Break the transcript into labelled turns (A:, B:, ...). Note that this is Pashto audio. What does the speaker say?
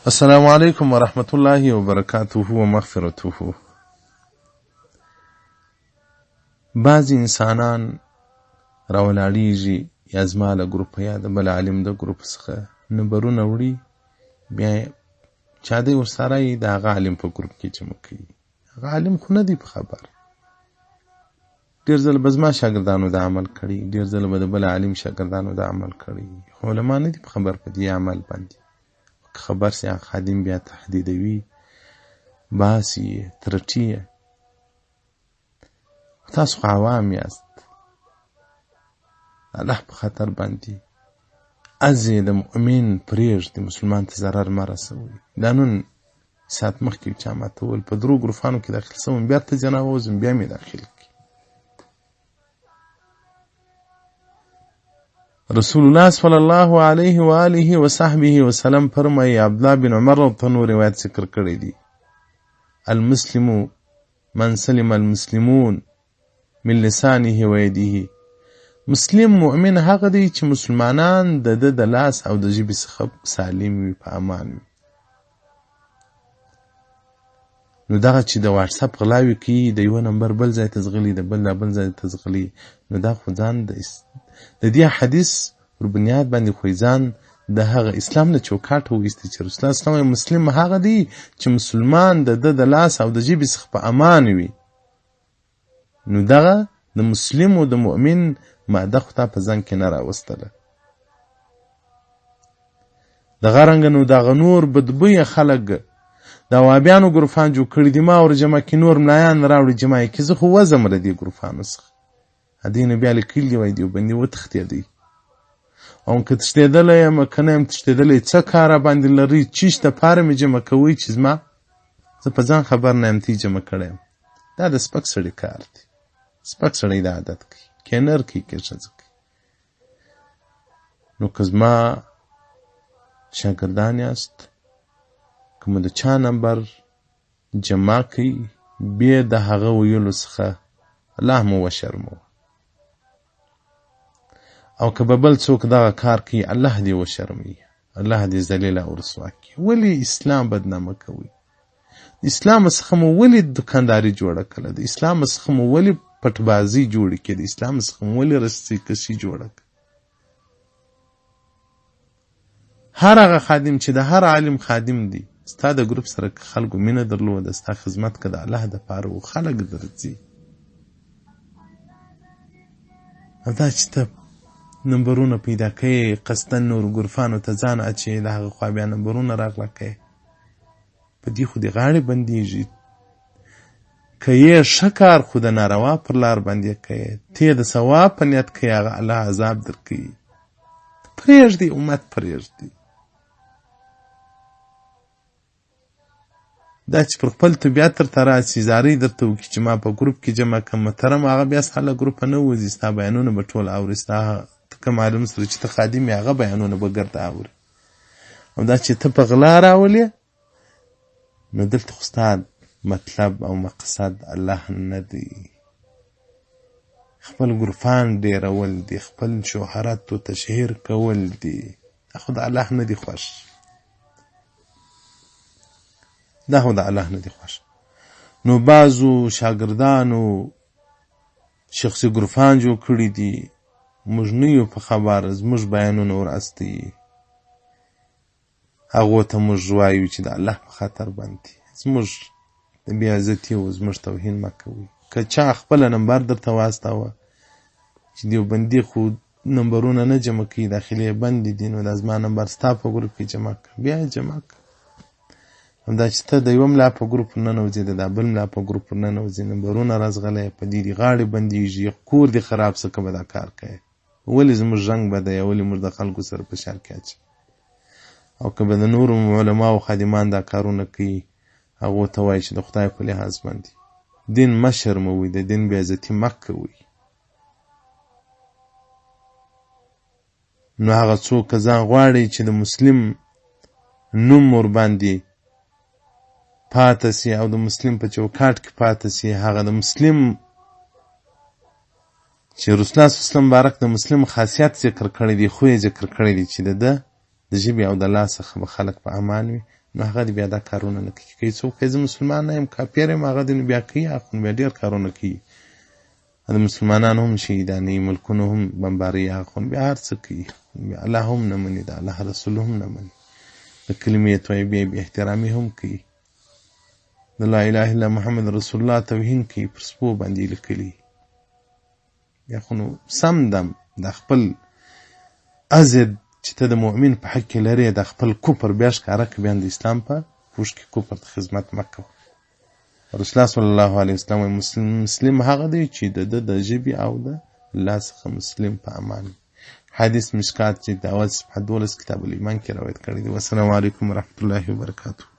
A: السلام علیکم ورحمت الله وبرکاته و مغفرته. بعضې انسانان راولاړیږي یا زما له ګروپه یا د بل عالم د ګروپ څخه نمبرونه وړي، بیا چا دی ورسره یې د هغه عالم په ګروپ کې جمع کوي. هغه عالم خو نه دی په خبر. ډېر ځله به زما شاګردانو دا عمل کړی، ډېر ځله به د بل عالم شاګردانو دا عمل کړی، خو علما نه دي په خبر په دې عمل باندې. که خبر سي هغه خادم بیا تهدیدوي، باسي یې، ترټي یې. تاسو خو عوام یاست، الله په خاطر باندې ازې د مؤمن پرېږدي، مسلمان ته ضرر مه رسوئ. دا نن ساعت مخکې چا ماته وویل په درو ګروپانو کې داخل سوم، بیرته ځنه ووځم، بیا مې داخل کړي. رسول الله صلی الله علیه و آله و صحبه وسلم فرمایي، عبدالله بن عمر رضی الله عنه روایت ذکر کړی دی، المسلم من سلم المسلمون من لسانه و یده. مسلم مؤمن هغه دی چې مسلمانان د ده د لاس او د ژبې څخه سالم وي، په امان وي. نو دغه چې د واتساپ غلاوې کوي، د یوه نمبر بل ځای ته ځغلي، د بل بل ځای ته ځغلي، نو دا خو ځان د دې حدیث پر بنیاد باندې خو ځان د هغه اسلام له چوکاټه وایستی چې رسول الله صلی الله علیه وسلم مسلم هغه دی چې مسلمان د ده د لاس او د ژبې څخه په امان وي. نو دغه د مسلم او د مؤمن ماده خو تا په ځان کې نه راوستله. دغه رنګه نو دغه نور بدبویه خلک د وابیانو ګروپان جوړ کړي دي، ما ور جمع کې نور ملایان راوړي جمع یې کړي، زه خو وځم له دې ګروپانو څخه. دې نو بیا لیکلي دي وایي دیوبندي وتښتېدی، او که تښتېدلی یم که نه یم تښتېدلی، څه کار راباندې لرئ، چیش دپاره مې جمع کوئ چې زما زه په ځان خبر نه یم تی جمع کړی یم. دا د سپک سړي کار دی، سپک سړی دا عادت کوي، که نر کوي که ښځه کوي. نو که زما شاګردان یاست، که مو د چا نمبر جمع کوي بې د هغه ویلو څخه الله مو وشرموه، او که به بل څوک دغه کار کوي الله دې وشرموي، الله دې ذلیل او رسوا کړي. ولې اسلام بدنامه کوئ؟ د اسلام څخه مو ولې دکانداري جوړه کړه؟ د اسلام څخه مو ولې پټبازي جوړې کړې؟ د اسلام څخه مو ولې رسۍ کشي جوړه کړه؟ هر هغه خادم چې د هر عالم خادم دی، ستا د ګروپ سره که خلکو مینه درلوده، ستا خدمت که د الله دپاره و، خلک درځي. او دا چې ته نمبرونه پیدا کوې، قصداً نورو ګروپانو ته ځان اچوې، د هغه خوا بیا نمبرونه راغلا کوې، په دې خو دې غاړې بندېږي. که یې ښه کار خو د ناروا پر لار باندې کوې، ته یې د ثواب په نیت کوې، هغه الله عذاب درکوي. پرېږدئ امت، پرېږدئ. دا چې پر خپل طبیعت درته راسي، زارۍ درته وکړي چې ما په ګروپ کې جمع کړم، محترم هغه بیا ستا له ګروپه نه وځي، ستا بیانونه به ټول اوري، ستا کوم عالم سره چې ته خادم یې هغه بیانونه به ګرده اوري. او دا چې ته په غلا راولې، نو دلته خو ستا مطلب او مقصد الله نه دی، خپل ګروپان ډېرول دي، خپل شهرت او تشهیر کول دي. دا خو د الله نه دی خوښ، دا خو د الله نه دی خوښ. نو بعضو شاګردانو شخصي ګروپان جوړ کړي دي، موږ نه یو په خبر، زموږ بیانونه ور استوي. هغو ته موږ وایو چې د الله په خاطر باندې زموږ د بې عزتي او زموږ توهین مه کوئ. که چا خپله نمبر درته واستاوه چې دیوبندي خو نمبرونه نه جمع کوي، داخلي یې بندې دي، نو دا زما نمبر ستا په ګروپ کې جمع کړه، بیا یې جمع کړه. همدا چې ته د یوه ملا په ګروپ ورننوځې، د دا بل ملا په ګروپ ورننوځې، نمبرونه راځغلې، په دې دې غاړې بندېږي، کور دې خراب سه که به دا کار کوې. ولې زموږ رنګ بده یې، ولې موږ د خلکو سره په شر کې اچوې؟ او که به د نورو علماو خادمان دا کارونه کوي، هغو ته وایي چې د خدای په لحاظ باندې دین مه شرموئ، د دین بې عزتي مه کوئ. نو هغه څوک که ځان غواړي چې د مسلم نوم ورباندې پاته سي او د مسلم په چوکاټ کې پاته سي، هغه د مسلم چې رسول الله صلی الله علیه وسلم مبارک د مسلم خاصیت ذکر کړی دی، خو یې ذکر کړی دی چې د ده د ژبې او د لاس څخه به خلک په امان وي. نو هغه دې بیا دا کارونه نه کوي. که یې څوک وایي زه مسلمان نه یم، کافر یم، هغه دې نو بیا کوي، هغه خو بیا ډېر کارونه کوي. د مسلمانانو هم شهیدانې، ملکونو هم بمباري، هغه خو بیا هر څه کوي. بیا الله هم نه مني، د الله رسول هم نه مني، د کلمې طیبې بې احترامي هم کوي، د لا اله الا محمد رسول الله توهین کوي، پر سپو باندې لیکلي. بیا خو نو سم دم د خپل ازد چې ته د مؤمن په حق کې لرې، د خپل کفر بیا ښکاره کړه، بیا د اسلام په پوښ کې کفر ته خدمت مه کوه. رسول الله صلی الله علیه وسلم وایي مسلم مسلم هغه دی چې د ده د ژبې او د الله څخه مسلم په امان وي. حدیث مشکات چې د اول صفحه 12 کتاب الایمان کې روایت کړی دی. والسلام علیکم ورحمت الله وبرکاته.